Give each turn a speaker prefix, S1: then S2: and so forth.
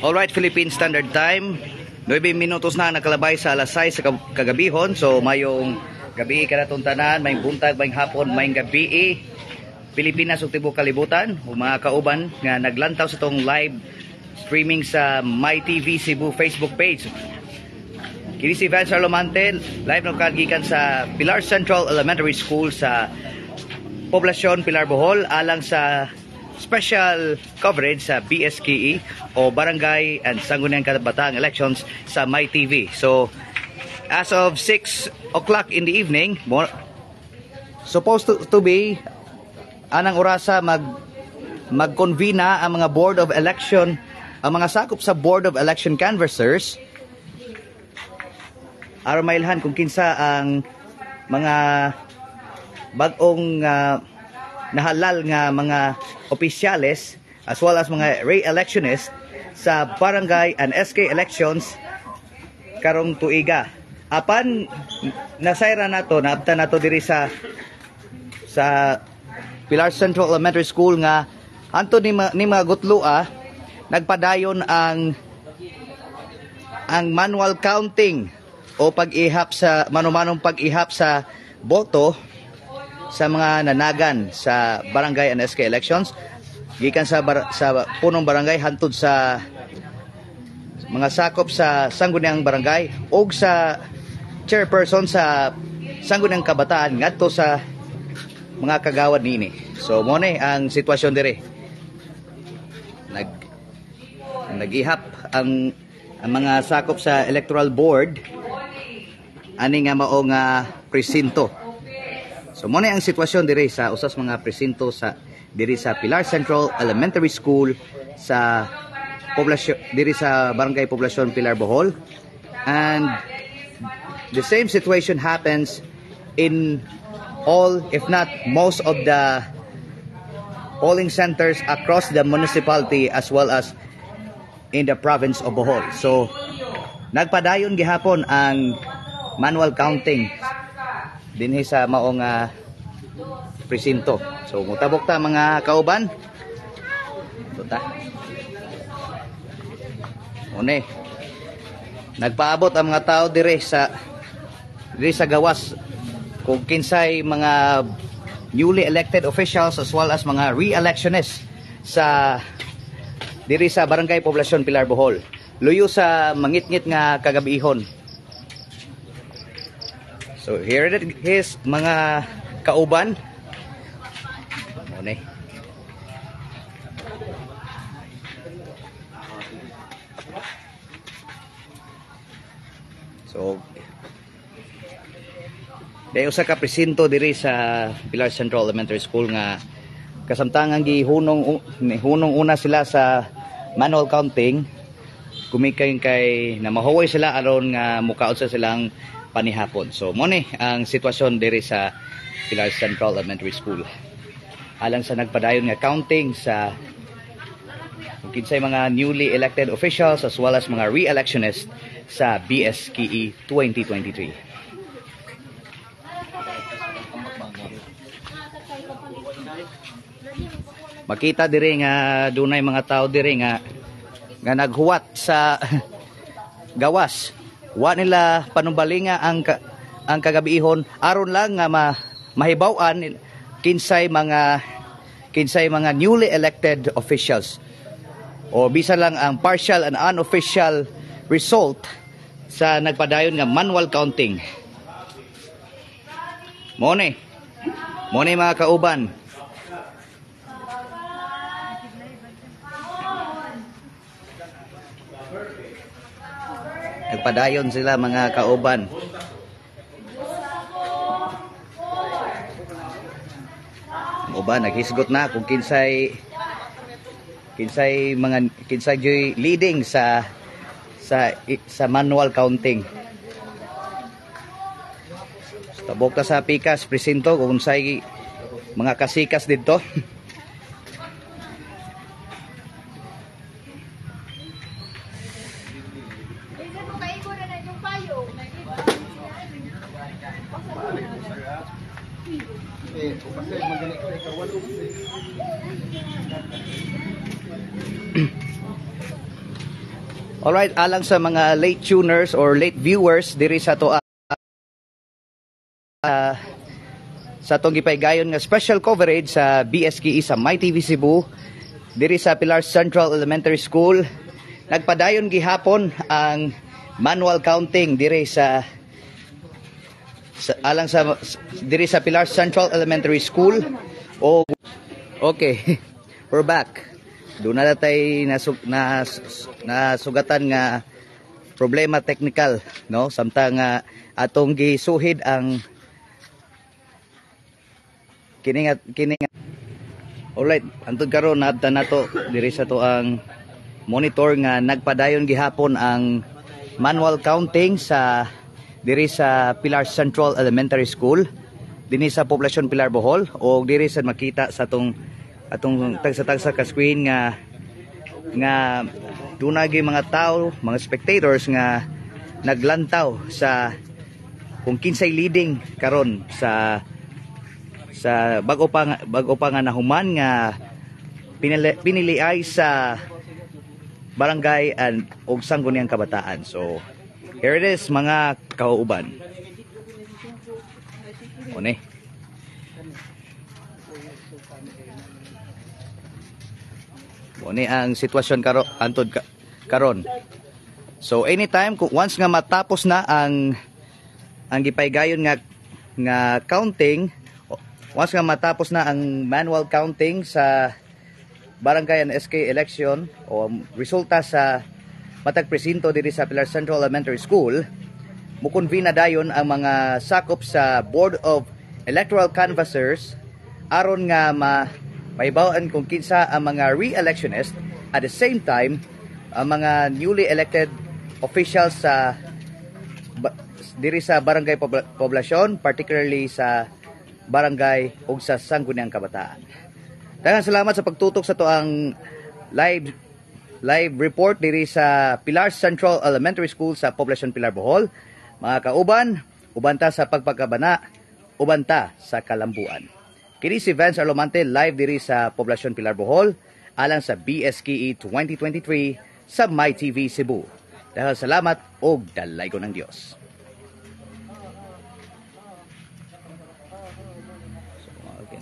S1: Alright, Philippine Standard Time. 9 minutos na ang nakalabay sa alas 6 sa kagabihon. So, mayong gabi kanatong tanan, mayong buntag, mayong hapon, mayong gabi. Pilipinas ug tibuok kalibutan, ug mga kauban nga naglantaw sa tong live streaming sa My TV Cebu Facebook page. Kini si Vance Arlomante, live no gikan sa Pilar Central Elementary School sa Poblasyon Pilar, Bohol, alang sa special coverage sa BSKE o Barangay and Sangguniang Kabataan Elections sa My TV. So, as of 6 o'clock in the evening, more, supposed to be anang orasa mag-convene na ang mga board of election, ang mga sakop sa Board of Election Canvassers aron mailhan kung kinsa ang mga bag-ong nahalal nga mga opisyales as well as mga re-electionists sa barangay and SK elections karong tuiga. Apan nasayra nato, naabtan nato diri sa Pilar Central Elementary School nga anto ni mga gutlua nagpadayon ang manual counting o pag-ihap sa manumanong pag-ihap sa boto sa mga nanagan sa barangay and SK elections gikan sa punong barangay hantod sa mga sakop sa sangguniang barangay og sa chairperson sa Sangguniang Kabataan ngadto sa mga kagawad niini. So mo ni ang sitwasyon diri. Nagihap ang mga sakop sa electoral board ani nga mao nga presinto. So mo ni ang sitwasyon diri sa usas mga presinto sa diri sa Pilar Central Elementary School sa poblasyon diri sa Barangay Poblasyon Pilar, Bohol, and the same situation happens in all, if not most, of the polling centers across the municipality as well as in the province of Bohol. So nagpadayon gihapon ang manual counting dinhi sa maong presinto. So mutabok ta, mga kauban. Ito ta. Une. Nagpaabot ang mga tao dire sa gawas kung kinsay mga newly elected officials as well as mga re-electionists sa diri sa Barangay Poblasyon Pilar, Bohol. Luyo sa mangitngit nga kagabihon. So here it is, mga kauban. Une. So Dahil usa ka presinto diri sa Pilar Central Elementary School nga kasamtangan gihunong hunong una sila sa manual counting gumikay kay na mahuway sila aron nga mukaot sa silang panihapon. So mo ni ang sitwasyon diri sa Pilar Central Elementary School. Alang sa nagpadayon nga counting sa kung kinsay mga newly elected officials as well as mga re-electionists sa BSKE 2023. Makita diri nga dunay mga tao diri nga naghuwat sa gawas. Wa nila panumbalinga ang kagabihon aron lang nga mahibaw-an kinsay mga newly elected officials o bisan lang ang partial and unofficial result sa nagpadayon nga manual counting. Mone. Mone, mga kauban. Nagpadayon sila, mga kauban. Ang uban naghisgot na kung kinsay joy leading sa manual counting. Tabok ta sa pikas presinto kung unsay mga kasikas didto.
S2: Minsan mo kaigo na na yung payo.
S3: Eh, kasi magaling ko, ikaw walo.
S1: Alright, alang sa mga late tuners or late viewers diri sa to sa atong gipaygayon nga special coverage sa BSKE sa MyTV Cebu diri sa Pilar Central Elementary School. Nagpadayon gihapon ang manual counting diri sa alang sa diri sa Pilar Central Elementary School. O okay, we're back. Doon na tay nasugatan nga problema technical, no, samtang nga atong gisuhid ang kini nga kini nga. Alright, antod karon naabtan nato diri sa to ang monitor nga nagpadayon gihapon ang manual counting sa diri sa Pilar Central Elementary School dinhi sa Poblacion Pilar, Bohol, o diri sa makita sa atong atong tagsa-tagsa ka screen nga nga duna gyud mga tao, mga spectators nga naglantaw sa kung kinsay leading karon sa sa bago pa nga nahuman nga pinili ay sa barangay and og Sangguniang Kabataan. So here it is, mga kauban. One. One ang sitwasyon antod karon. So anytime kung once nga matapos na ang gipaygayon nga nga counting, once nga matapos na ang manual counting sa barangay and SK election o resulta sa matag presinto diri sa Pilar Central Elementary School, mukonvene na dayon ang mga sakop sa Board of Electoral Canvassers aron nga ma maibaw-an kung kinsa ang mga re-electionist, at the same time ang mga newly elected officials sa diri sa barangay poblasyon, particularly sa barangay ug sa Sangguniang Kabataan. Daghang salamat sa pagtutok sa atoang live live report diri sa Pilar Central Elementary School sa Poblacion Pilar, Bohol. Mga kauban, uban ta sa pagpagkabana, uban ta sa kalambuan. Kini si Vance Arlomante, live diri sa Poblacion Pilar, Bohol, alang sa BSKE 2023 sa MyTV Cebu. Dahil salamat og dalaygon ng Dios. So, okay.